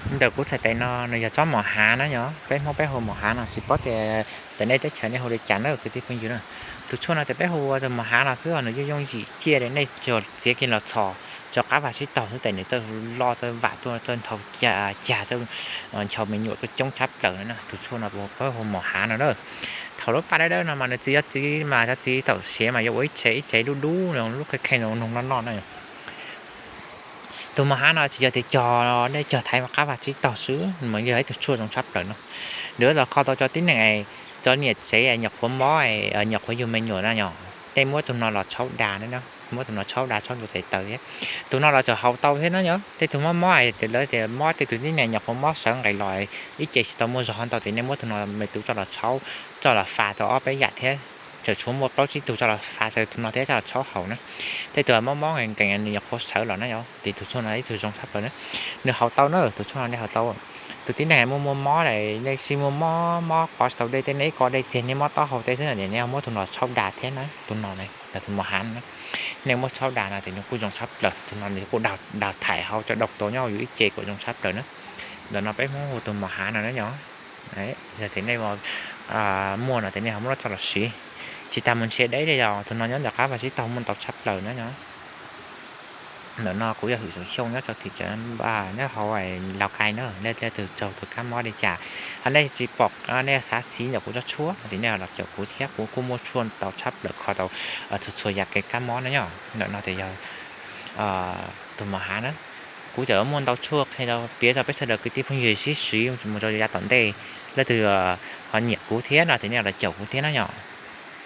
Ntawm kuv txhais tes no nws yog tsob mos hav na yom, peb Hmoob peb hu mos hav no, tsis paub tias nej teb chaws nej hu li cas na kwv tij phooj ywg na. Tus tshuaj no ces peb hu ua tus mos hav no xwb os, nws yeej yooj yim ciaj li, nej txiav kiag los txhos rau qab vaj tsib taug xwb ces nws txawj loj txawj vam tuaj txawj nthau cag, nthau me nyuam tuaj coob tshaj plaws no na. Tus tshuaj no peb hu mos hav no na. Thaum lub paj dawb dawb no mas nws txiv, yog txiv mas cov txiv thaum siav mas yuav ua ib tsev ib tsev dub dub no, lub kheej kheej no noog noj noj na. Tus mos hav no tsis yog tias cog, nej cog thaiv qab vaj tsib taug xwb mas yog ib tug tshuaj zoo tshaj plaws no. Nws los kho tau cov tib neeg, cov niam tsev nyuam qhuav mob, nyuam qhuav yug me nyuam na yom, nej muab tus no los tshaub da na, muab tus no tshaub da tshaub ntua tes taw thiab. Tus no los txawm haus tau thiab na yom, tej tug mob mob, lawv tias mob tej tus tib neeg nyuam qhuav mob sawv nqis los ib ce tsis tau muaj zog ntau ces nej muab tus no me tub tso los tshaub, tso los fas tau ob peb yam thiab. Txawm tshuav muaj plaub tsib tug tso los fas tau tus no thiab tso los tshaub haus na. Tej tus mob mob nkees nkees nws nyuam qhuav sawv los na yom, ces tus tshuaj no ib tug zoo tshaj plaws na. Nws haus tau na, tus tshuaj no nej haus tau. Tus tib neeg muaj muaj mob, nej tsis muaj mob, mob qhov tsis tau dej tej, nej ib ko dej txiag nej mob taub hau tej xwb no ces nej muab tus no tshaub da thiab na, tus no na, tus mos hav no na. Nej muab tshaub da no ces nws kuj zoo tshaj plaws, tus no nws kuj da thaiv hauv cov độc tố nyob yus ib ce kuj zoo tshab plaws na. Ntawm no peb Hmoob hu tus mos hav no na yom. Yog tias nej muaj no ces nej ho muab tso los siv. Tsis tas mus nrhiav deb li os, tus no nyob ntawm qab vaj tsib taug muaj ntau tshaj plaws na yom. Ntawm no kuv yog Hwm Xeem Xyooj nyob rau thim cawv nyob hauv Laus Kais na, nej leej twg raug tus kab mob li cas, nej tsis pom, nej xav siv ntawm kuv tsob tshuaj no ces nej los caum kuv thiab, kuv kuj muaj tshuaj ntau tshaj plaws kho tau txhua txhua yam kev kab mob na yom. Ntawm no ces yog tus mos hav na. Kuv tseem muaj ntau tshuaj qhia rau piav rau peb sawv daws kwv tij phooj ywg sib siv mus rau yav tom ntej. Leej twg ho nyiam kuv thiab no ces nej los caum kuv thiab na yom.